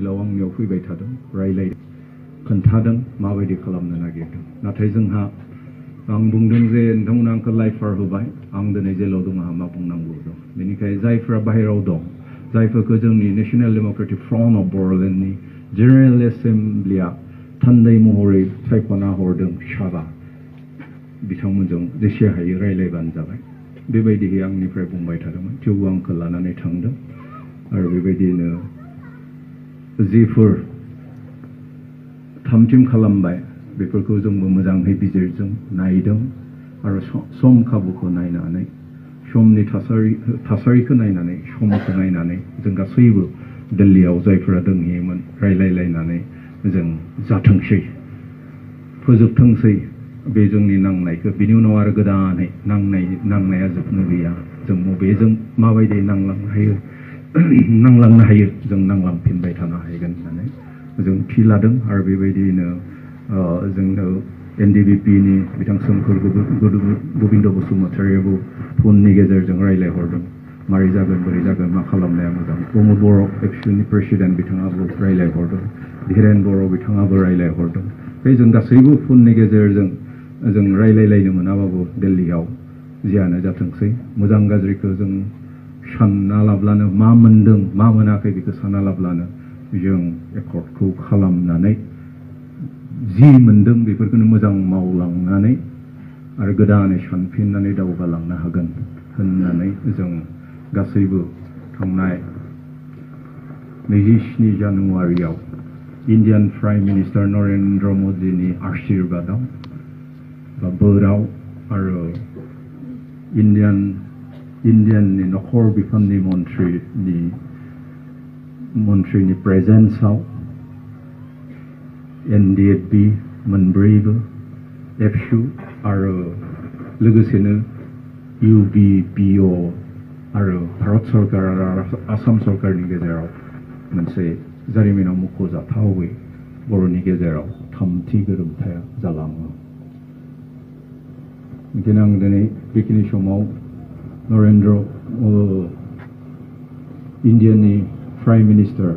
जेलाव आंनियाव फैबाय थादों रायलायदों खोन्थादों माबायदि खालामनो नागिरदों नाथाय जोंहा आं बुंदों जे नोंथांमोना आंखौ लाइफार होबाय आं दिनै जेलाव दं आंहा मा बुंनांगौ दं बेनिखायनो जायफ्रा बाहेराव दं जायफोरखौ जोंनि नेशनेल डेम'क्रेटिक फ्रन्ट अफ बर'लेण्डनि जेनेरेल एसेम्ब्लिया थान्दै महरै सायख'ना हरदों साबा बिथांमोनजों जेसे हायो रायलायबानो जाबाय बेबायदिहै आंनिफ्राय बुंबाय थादोंमोन थेवबो आंखौ लानानै थांदों आरो बेबायदिनो जिफोर थामथिम खालामबाय बेफोरखौ जोंबो मोजाङै बिजिरजों नायदों आरो सम खाबुखौ नायनानै समनि थासारिखौ नायनानै समखौ नायनानै जों गासैबो दिल्लीयाव जायफोरा दोंहैयोमोन रायलायलायनानै जों जाथोंसै फोजोबथोंसै बे जोंनि नांनायखौ बिनि उनाव आरो गोदानै नांनाया जोबनो गैया जों बबेजों माबायदि नांलांनो हायो जों नांलांफिनबाय थानो हागोन होननानै जों थि लादों आरो बेबायदिनो जोंनो NDBPनि बिथां सोमखोर गोबिन्द बसुमतारियाबो फननि गेजेरजों रायलायहरदों मारै जागोन बोरै जागोन मा खालामनाया मोजां प्रमद बर' एबसुनि प्रेसिडेन्ट बिथाङाबो रायलायहरदों धीरेन बर' बिथाङाबो रायलायहरदों बे जों गासैबो फननि गेजेरजों जों रायलायलायनो मोनाबाबो दिल्लीयाव जियानो जाथोंसै मोजां गाज्रिखौ जों सानना लाब्लानो मा मोनदों मा मोनाखै बेखौ सानना लाब्लानो जों एकर्डखौ खालामनानै जि मोनदों बेफोरखौनो मोजां मावलांनानै आरो गोदानै सानफिननानै दावगालांनो हागोन होननानै जों गासैबो थांनाय 27 जानुवारियाव इन्डियान प्राइम मिनिस्टार नरेन्द्र मदिनि आशीर्बादाव बा बोराव आरो इन्डियाननि नखर बिफाननि मन्थ्रिनि प्रेजेन्सआव NDFB मोनब्रैबो एबसु आरो लोगोसेनो UBPO आरो भारत सरकार आरो आसाम सरकारनि गेजेराव मोनसे जारिमिनाव मख'जाथावै बर'नि गेजेराव थामथि गोरोबथाया जालाङो ओंखायनो आं दिनै बेखिनि समाव इन्डियानि प्राइम मिनिस्टार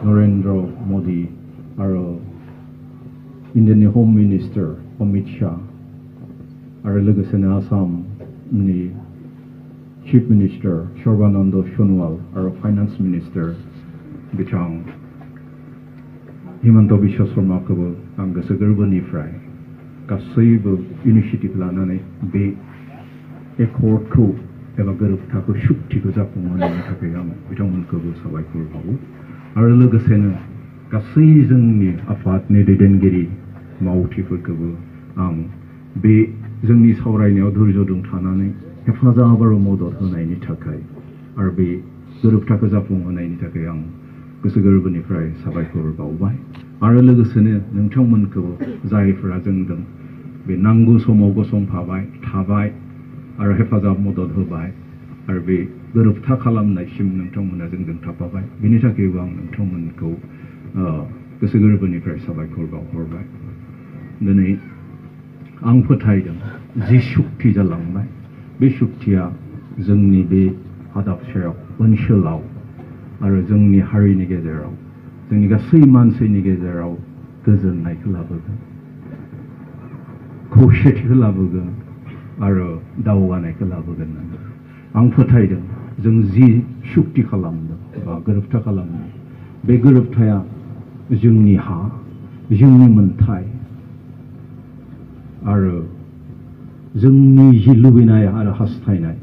नरेन्द्र मदि आरो इन्डियानि हम मिनिस्टार अमित शाह आरो लोगोसेनो आसामनि चिफ मिनिस्टार सर्बानन्द सन'वाल आरो फाइनान्स मिनिस्टार बिथां हिमन्त बिश्व शर्माखौबो आं गोसो गोरबोनिफ्राय गासैबो इनिसियेटिभ लानानै बे एकर्डखौ एबा गोरोबथाखौ सुक्तिखौ जाफुंहोनायनि थाखाय आं बिथांमोनखौबो साबायखर बावो आरो लोगोसेनो गासै जोंनि आफादनि दैदेनगिरि मावथिफोरखौबो आं बे जोंनि सावरायनायाव धैर्यजों थानानै हेफाजाब आरो मदद होनायनि थाखाय आरो बे गोरोबथाखौ जाफुंहोनायनि थाखाय आं गोसो गोरबोनिफ्राय साबायखर बावबाय आरो लोगोसेनो नोंथांमोनखौ जायफोरा जोंजों बे नांगौ समाव गसंफाबाय थाबाय आरो हेफाजाब मदद होबाय आरो बे गोरोबथा खालामनायसिम नोंथांमोना जोंजों थाफाबाय बिनि थाखायबो आं नोंथांमोनखौ गोसो गोरबोनिफ्राय साबायखर बावहरबाय दिनै आं फोथायदों जि सुक्ति जालांबाय बे सुक्तिया जोंनि बे हादाबसायाव ओनसोलाव आरो जोंनि हारिनि गेजेराव जोंनि गासै मानसिनि गेजेराव गोजोननायखौ लाबोगोन खौसेथिखौ लाबोगोन आरो दावगानायखौ लाबोगोन होननानै आं फोथायदों जों जि सुक्ति खालामदों बा गोरोबथा खालामदों बे गोरोबथाया जोंनि हा जोंनि मोन्थाय आरो जोंनि जि लुबैनाय आरो हास्थायनाय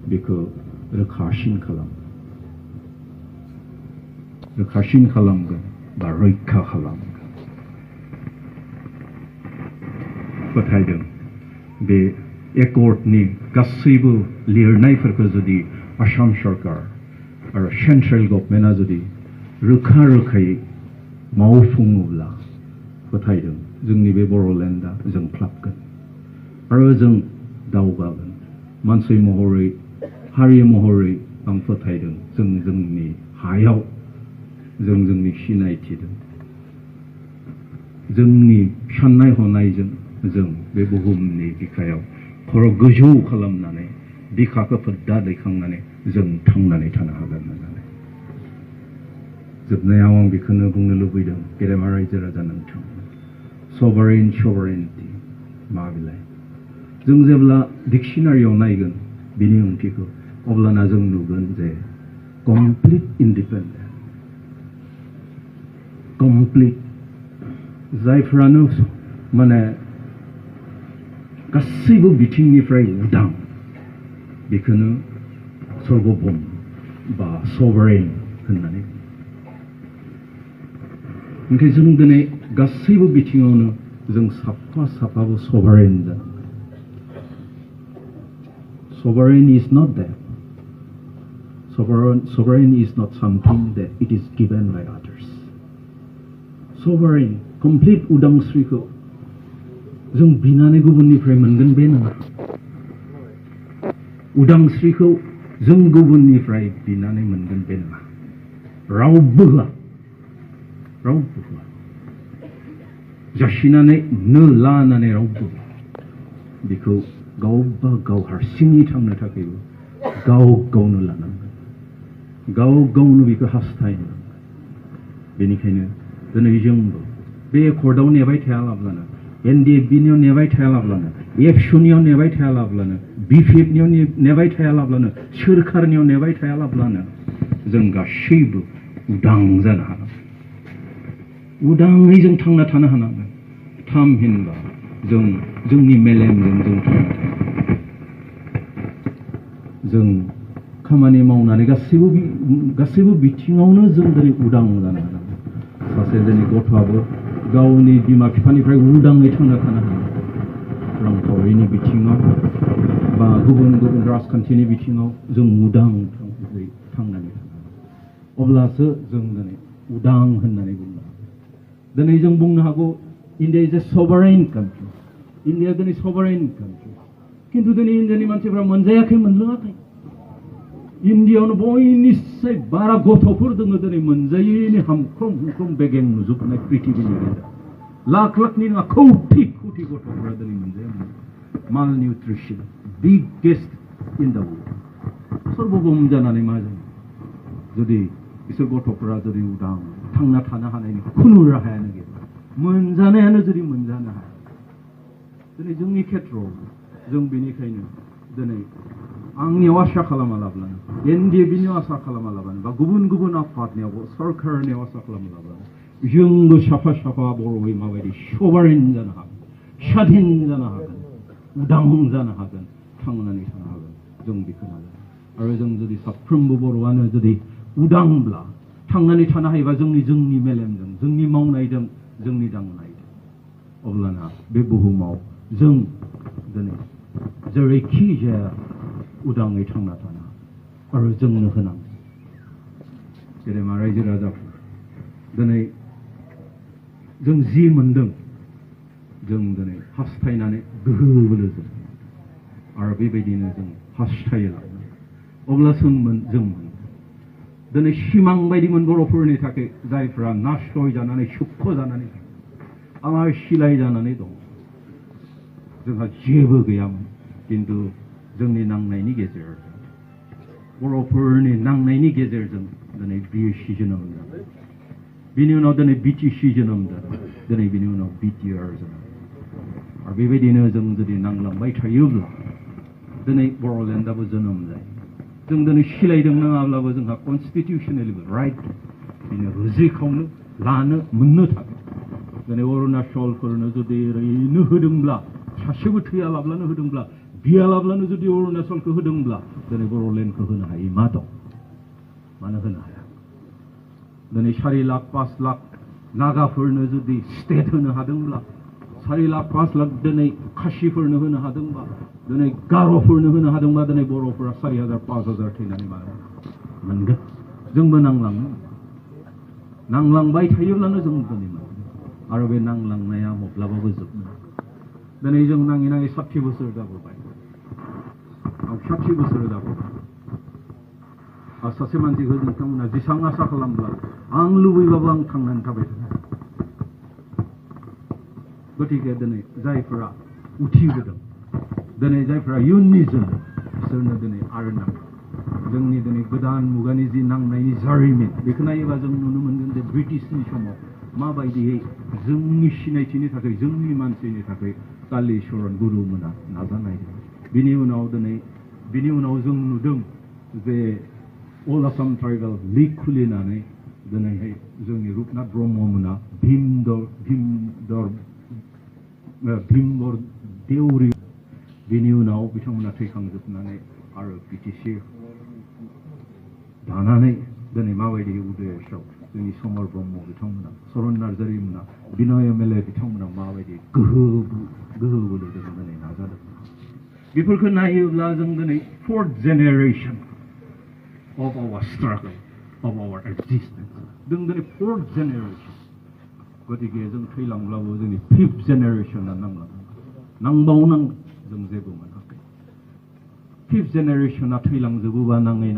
बेखौ रोखासिन खालामगोन बा रैखा खालामगोन फोथायदों बे एकर्डनि गासैबो लिरनायफोरखौ जुदि आसाम सरकार आरो सेन्ट्रेल गभर्नमेन्टआ जुदि रोखा रोखायै मावफुङोब्ला फोथायदों जोंनि बे बर'लेण्डआ जोंख्लाबगोन आरो जों दावगागोन मानसि महरै हारि महरै आं फोथायदों जों जोंनि हायाव जों जोंनि सिनायथिदों जोंनि साननाय हनायजों जों बे बुहुमनि बिखायाव खर' गोजौ खालामनानै बिखाखौ फोद्दा दैखांनानै जों थांनानै थानो हागोन होननानै जोबनायाव आं बेखौनो बुंनो लुबैदों गेदेमा रायजो राजा नोंथां sovereignty मा बिलाय जों जेब्ला डिक्शनारियाव नायगोन बिनि ओंथिखौ अब्लाना जों नुगोन जे complete independence complete जायफ्रानो माने गासैबो बिथिंनिफ्राय उदां बेखौनो सर्वभौम बा sovereign होननानै ओंखाय जों दिनै गासैबो बिथिङावनो जों साफाबो sovereign जानांगोन sovereign is not that sovereign is not something that it is given by others sovereign complete उदांस्रिखौ जों बिनानै गुबुननिफ्राय मोनगोन बे नङा उदांस्रिखौ जों गुबुननिफ्राय बिनानै मोनगोन बे नङा रावबो होआ जासिनानै नो लानानै रावबो बेखौ गावबा गाव हारसिङै थांनो थाखायबो गाव गावनो लानांगोन गाव गावनो बेखौ हास्थायनांगोन बेनिखायनो दिनै जोंबो बे कर्टआव नेबाय थायालाब्लानो NDFBनियाव नेबाय थायालाब्लानो एबसुनियाव नेबाय थायालाब्लानो BPFनियाव नेबाय थायालाब्लानो सोरखारनियाव नेबाय थायालाब्लानो जों गासैबो उदां जानो हानांगोन उदाङै जों थांना थानो हानांगोन थामहिनबा जों जोंनि मेलेमजों जों थांना थानो जों खामानि मावनानै गासैबो बिथिङावनो जों दिनै उदां जानो हानांगोन सासे दिनै गथ'आबो गावनि बिमा बिफानिफ्राय उदाङै थांना थानो हानांगोन रांखावरिनि बिथिङाव बा गुबुन राजखान्थिनि बिथिङाव जों उदां थांनानै थानांगोन अब्लासो जों दिनै उदां होननानै बुंनो हागोन दिनै जों बुंनो हागौ India is a sovereign country India दिनै sovereign country खिन्थु दिनै इन्डियानि मानसिफ्रा मोनजायाखै मोनलोङाखै इन्डियायावनो बयनिख्रुइ बारा गथ'फोर दङ दिनै मोनजायैनि हामख्रम हुख्रम बेगें नुजोबनाय पृथिबीनि गेजेराव लाख-लाखनि नङा खौटि गथ'फोरा दिनै मोनजाया malnutrition biggest in the world सर्वभौम जानानै मा जायो जुदि बिसोर गथ'फोरा जुदि उदां थांना थानो हानायनि खुनु राहायानो गैया मोनजानायानो जुदि मोनजानो हाया दिनै जोंनि खेत्रआव जों बेनिखायनो दिनै आंनियाव आसा खालामालाब्लानो NDFBनियाव आसा खालामालाब्लानो बा गुबुन आफादनियाव सरकारनियाव आसा खालामालाब्लानो जोंबो साफा बर'यै माबायदि sovereign जानो हागोन स्वाधीन जानो हागोन उदां जानो हागोन थांनानै थानो हागोन जों बेखौ नाजागोन आरो जों जुदि साफ्रोमबो बर'आनो जुदि उदांब्ला थांनानै थानो हायोबा जोंनि मेलेमजों जोंनि मावनायजों जोंनि दांनायजों अब्लाना बे बुहुमाव जों दिनै जेरैखि जाया उदाङै थांना थानो आरो जोंनो होनांगोन गेदेमा रायजो राजाफोर दिनै जों जि मोनदों जों दिनै हास्थायनानै गोहो बोलोजों आरो बेबायदिनो जों हास्थायो अब्ला जों मोनगोन दिनै सिमां बायदिमोन बर'फोरनि थाखाय जायफ्रा नासय जानानै सुख जानानै आलाय सिलाय जानानै दं जोंहा जेबो गैयामोन खिन्थु जोंनि नांनायनि गेजेरजों बर'फोरनि नांनायनि गेजेरजों दिनै BSC जोनोम जादों बिनि उनाव दिनै BTC जोनोम जादों दिनै बिनि उनाव BTR जोनोम आरो बेबायदिनो जों जुदि नांलांबाय थायोब्ला दिनै बर'लेण्डआबो जोनोम जायो जों दिनै सिलायदों नङाब्लाबो जोंहा कनस्टिटिउसनेलि राइट बिनो रुजुखावनो लानो मोननो थाखाय दिनै अरुणाचलफोरनो जुदि ओरैनो होदोंब्ला सासेबो थैयालाब्लानो होदोंब्ला बियालाब्लानो जुदि अरुणाचलखौ होदोंब्ला दिनै बर'लेण्डखौ होनो हायै मा दं मानो होनो हाया दिनै 4 लाख 5 लाख नागाफोरनो जुदि स्टेट होनो हादोंब्ला 4 लाख 5 लाख दिनै खासिफोरनो होनो हादोंबा दिनै गार'फोरनो होनो हादोंबा दिनै बर'फोरा 4,000 5,000 थैनानै मानो मोनगोन जोंबो नांलांबाय थायोब्लानो जों दिनै मोनगोन आरो बे नांलांनाया माब्लाबाबो जोबनो दिनै जों नाङै 60 बोसोर जाबोबाय 60 बोसोर जाबोबाय आरो सासे मानसिखौ नोंथांमोना जेसेबां आसा खालामब्ला आं लुबैबाबो आं थांनानै थाबाय थानो गतिके दिनै जायफोरा उथिबोदों दिनै जायफोरा इयुननि जोलै बिसोरनो दिनै आरो नांगौ जोंनि दिनै गोदान मुगानि जि नांनायनि जारिमिन बेखौ नायोबा जों नुनो मोनगोन जे ब्रिटिशनि समाव माबायदियै जोंनि सिनायथिनि थाखाय जोंनि मानसिनि थाखाय कालिचरन गुरुमोना नाजानायदों बिनि उनाव जों नुदों जे अल आसाम ट्राइबेल लिग खुलिनानै दिनैहाय जोंनि रुपनाथ ब्रह्ममोना भीमबर देउरि बिनि उनाव बिथांमोना थैखांजोबनानै आरो बिटिसि दानानै दिनै माबायदि उदयआव जोंनि समर ब्रह्म बिथांमोना सरन नार्जारिमोना बिनय एमएलए बिथांमोना माबायदि गोहो बोलो जों दिनै नाजादों बेफोरखौ नायोब्ला जों दिनै fourth generation of our struggle, of our existence. जों दिनै फोर्थ जेनेरेशन गतिके जों थैलांब्लाबो जोंनि फिफ्थ जेनेरेशना नांबावनांगोन जों जेबो मोनाखै फिफ्थ जेनेरेशना थैलांजोबोबा नाङै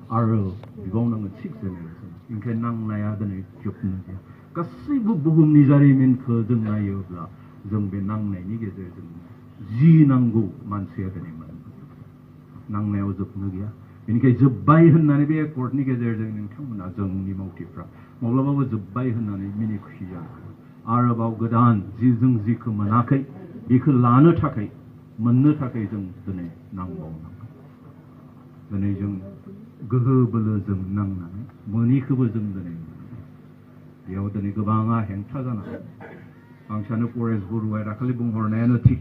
आरो बिबावनांगोन सिक्स जेनेरेशन ओंखायनो नांनाया दिनै जोबनो गैया गासैबो बुहुमनि जारिमिनखौ जों नायोब्ला जों बे नांनायनि गेजेरजों जि नांगौ मानसिया दिनै मोनगोन नांनायाव जोबनो गैया बेनिखायनो जोब्बाय होननानै बे एकर्डनि गेजेरजों नोंथांमोना जोंनि मावथिफ्रा माब्लाबाबो जोब्बाय होननानै मिनि खुसि जानांगौ आरोबाव गोदान जों जिखौ मोनाखै बेखौ लानो थाखाय मोननो थाखाय जों दिनै नांबावनांगोन दिनै जों गोहो बोलोजों नांनानै मोनिखौबो जों दिनै बेयाव दिनै गोबाङा हेंथा जानांगौ आं सानो परेश बरुवाया दाखालि बुंहरनायानो थिग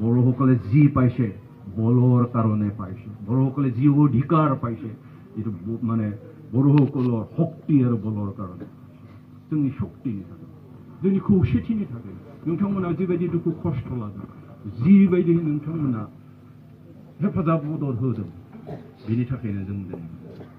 बर'সকলে যি পাইছে বলৰ কাৰণে পাইছে বড়োসকলে যি অধিকাৰ পাইছে এইটো মানে বড়োসকলৰ শক্তি আৰু বলৰ কাৰণে जोंनि शक्तिनि थाखाय जोंनि खौसेथिनि थाखाय नोंथांमोना जिबायदि दुखु खस्थ' लादों जिबायदि नोंथांमोना हेफाजाब मदद होदों बेनि थाखायनो जों दिनै